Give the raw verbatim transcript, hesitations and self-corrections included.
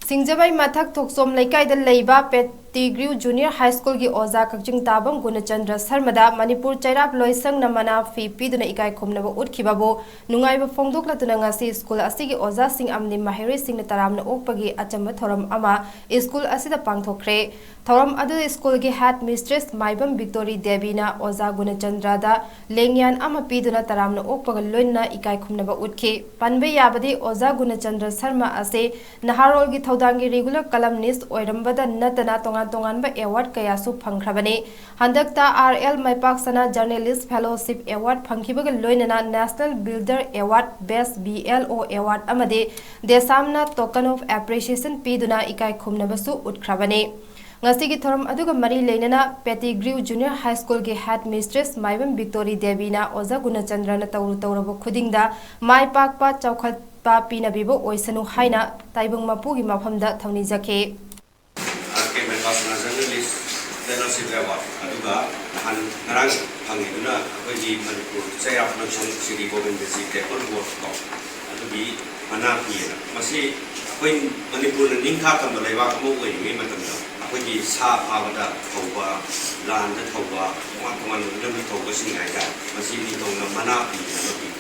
ꯁꯤꯡꯖꯃꯩ ꯃꯊꯛ ꯊꯣꯛꯆꯣꯝ ꯂꯩꯀꯥꯏꯗ ꯂꯩꯕ ꯄꯦꯇꯤꯒ꯭ꯔꯤꯎ ꯖꯨꯅꯤꯌꯔ ꯍꯥꯏ ꯁ꯭ꯀꯨꯜꯒꯤ ꯑꯣꯖꯥ ꯀꯛꯆꯤꯡ ꯇꯥꯕꯝ ꯒꯨꯅꯆꯟꯗ꯭ꯔ ꯁꯔꯃꯗ ꯃꯅꯤꯄꯨꯔ ꯆꯩꯔꯥꯞ ꯂꯣꯏꯁꯪꯅ ꯃꯅꯥ ꯐꯤ ꯄꯤꯗꯨꯅ ꯏꯀꯥꯏ ꯈꯨꯝꯅꯕ ꯎꯠꯈꯤꯕꯕꯨ ꯅꯨꯡꯉꯥꯏꯕ ꯐꯣꯡꯗꯣꯛꯂꯗꯨꯅ ꯉꯁꯤ ꯁ꯭ꯀꯨꯜ ꯑꯁꯤꯒꯤ ꯑꯣꯖꯥꯁꯤꯡ ꯑꯃꯗꯤ ꯃꯍꯩꯔꯣꯏꯁꯤꯡꯅ ꯇꯔꯥꯝꯅ ꯑꯣꯛꯄꯒꯤ ꯑꯆꯝꯕ ꯊꯧꯔꯝ ꯑꯃ ꯁ꯭ꯀꯨꯜ ꯑꯁꯤꯗ ꯄꯥꯡꯊꯣꯛꯈ꯭ꯔꯦ꯫ ꯊꯧꯔꯝ ꯑꯗꯨꯗ ꯁ꯭ꯀꯨꯜꯒꯤ ꯍꯦꯗ ꯃꯤꯁꯇ꯭ꯔꯦꯁ ꯃꯥꯏꯕꯝ ꯕꯤꯛꯇꯣꯔꯤ ꯗꯦꯕꯤꯅ ꯑꯣꯖꯥ ꯒꯨꯅꯆꯟꯗ꯭ꯔꯗ ꯂꯦꯡꯌꯥꯟ ꯑꯃ ꯄꯤꯗꯨꯅ ꯇꯔꯥꯝꯅ ꯑꯣꯛꯄꯒ ꯂꯣꯏꯅꯅ ꯏꯀꯥꯏ ꯈꯨꯝꯅꯕ ꯎꯠꯈꯤ꯫ ꯄꯟꯕ ꯌꯥꯕꯗꯤ ꯑꯣꯖꯥ ꯒꯨꯅꯆꯟꯗ꯭ꯔ ꯁꯔꯃ ꯑꯁꯤ ꯅꯍꯥꯔꯣꯜꯒꯤ ꯊꯧꯗꯥꯡꯒꯤ ꯔꯤꯒꯨꯂꯔ ꯀꯂꯝꯅꯤꯁ ꯑꯣꯏꯔꯝꯕꯗ ꯅꯠꯇꯅ ꯇꯣꯉꯥꯟ ꯇꯣꯉꯥꯟꯕ ꯑꯦꯋꯥꯔꯗ ꯀꯌꯥꯁꯨ ꯐꯪꯈ꯭ꯔꯕꯅꯤ꯫ ꯍꯟꯗꯛꯇ ꯑꯥꯔ ꯑꯦꯜ ꯃꯥꯏꯄꯥꯛꯁꯅꯥ ꯖꯔꯅꯦꯂꯤꯁ ꯐꯦꯂꯣꯁꯤꯞ ꯑꯦꯋꯥꯔꯗ ꯐꯪꯈꯤꯕꯒ ꯂꯣꯏꯅꯅ national builder award, best B L O award ꯑꯃꯗꯤ ꯗꯦꯁꯥꯝꯅ ꯇꯣꯀꯟ ꯑꯣꯐ ꯑꯦꯄ꯭ꯔꯤꯁꯤꯌꯦꯁꯟ ꯄꯤꯗꯨꯅ ꯏꯀꯥꯏ ꯈꯨꯝꯅꯕꯁꯨ ꯎꯠꯈ꯭ꯔꯕꯅꯤ꯫ ꯉꯁꯤꯒꯤ ꯊꯧꯔꯝ ꯑꯗꯨꯒ ꯃꯔꯤ ꯂꯩꯅꯅ ꯄꯦꯇꯤꯒ꯭ꯔꯤꯎ ꯖꯨꯅꯤꯌꯔ ꯍꯥꯏ ꯁ꯭ꯀꯨꯜꯒꯤ ꯍꯦꯗ ꯃꯤꯁꯇ꯭ꯔꯦꯁ ꯃꯥꯏꯕꯝ ꯕꯤꯛꯇꯣꯔꯤ ꯗꯦꯕꯤꯅ ꯑꯣꯖꯥ ꯒꯨꯅꯆꯟꯗ꯭ꯔꯅ ꯇꯧꯔꯨ ꯇꯧꯔꯕ ꯈꯨꯗꯤꯡꯗ ꯃꯥꯏ ꯄꯥꯛꯄ ꯆꯥꯎꯈꯠꯄ ꯄꯤꯅꯕꯤꯕ ꯑꯣꯏꯁꯅꯨ ꯍꯥꯏꯅ ꯇꯥꯏꯕꯪ ꯃꯄꯨꯒꯤ ꯃꯐꯝꯗ ꯊꯧꯅꯤꯖꯈꯤ꯫ ꯑꯥꯔ ꯀꯦ ꯃꯦꯟꯕꯥꯁꯅꯥ ꯖꯔꯅꯦꯂꯤꯁ ꯐꯦꯂꯣꯁꯤꯞ ꯑꯦꯋꯥꯔꯗ ꯑꯗꯨꯒ ꯅꯍꯥꯟ ꯉꯔꯥꯡ ꯐꯪꯉꯤꯗꯨꯅ ꯑꯩꯈꯣꯏꯒꯤ ꯃꯅꯤꯄꯨꯔ ꯆꯩꯔꯥꯛ ꯂꯣꯏꯁꯪ ꯁ꯭ꯔꯤ ꯒꯣꯕꯤꯟꯗꯖꯤ ꯇꯦꯝꯄꯜ ꯕꯣꯔꯗ ꯀꯣ ꯑꯗꯨꯒꯤ ꯃꯅꯥ ꯄꯤꯌꯦꯅ꯫ ꯃꯁꯤ ꯑꯩꯈꯣꯏ ꯃꯅꯤꯄꯨꯔꯅ ꯅꯤꯡꯈꯥ ꯇꯝꯕ ꯂꯩꯕꯥꯛ ꯑꯃ ꯑꯣꯏꯔꯤꯉꯩ ꯃꯇꯝꯗ ꯑꯩꯈꯣꯏꯒꯤ ꯁꯥ ꯐꯥꯕꯗ ꯊꯧꯕ, ꯂꯥꯟꯗ ꯊꯧꯕ, ꯇꯣꯉꯥꯟ ꯇꯣꯉꯥꯟꯕ ꯍꯤꯔꯝꯗ ꯊꯧꯕꯁꯤꯡ ꯍꯥꯏꯇꯥꯔꯦ, ꯃꯁꯤ ꯅꯤꯡꯊꯧꯅ ꯃꯅꯥ ꯄꯤꯗꯅ ꯄꯤ꯫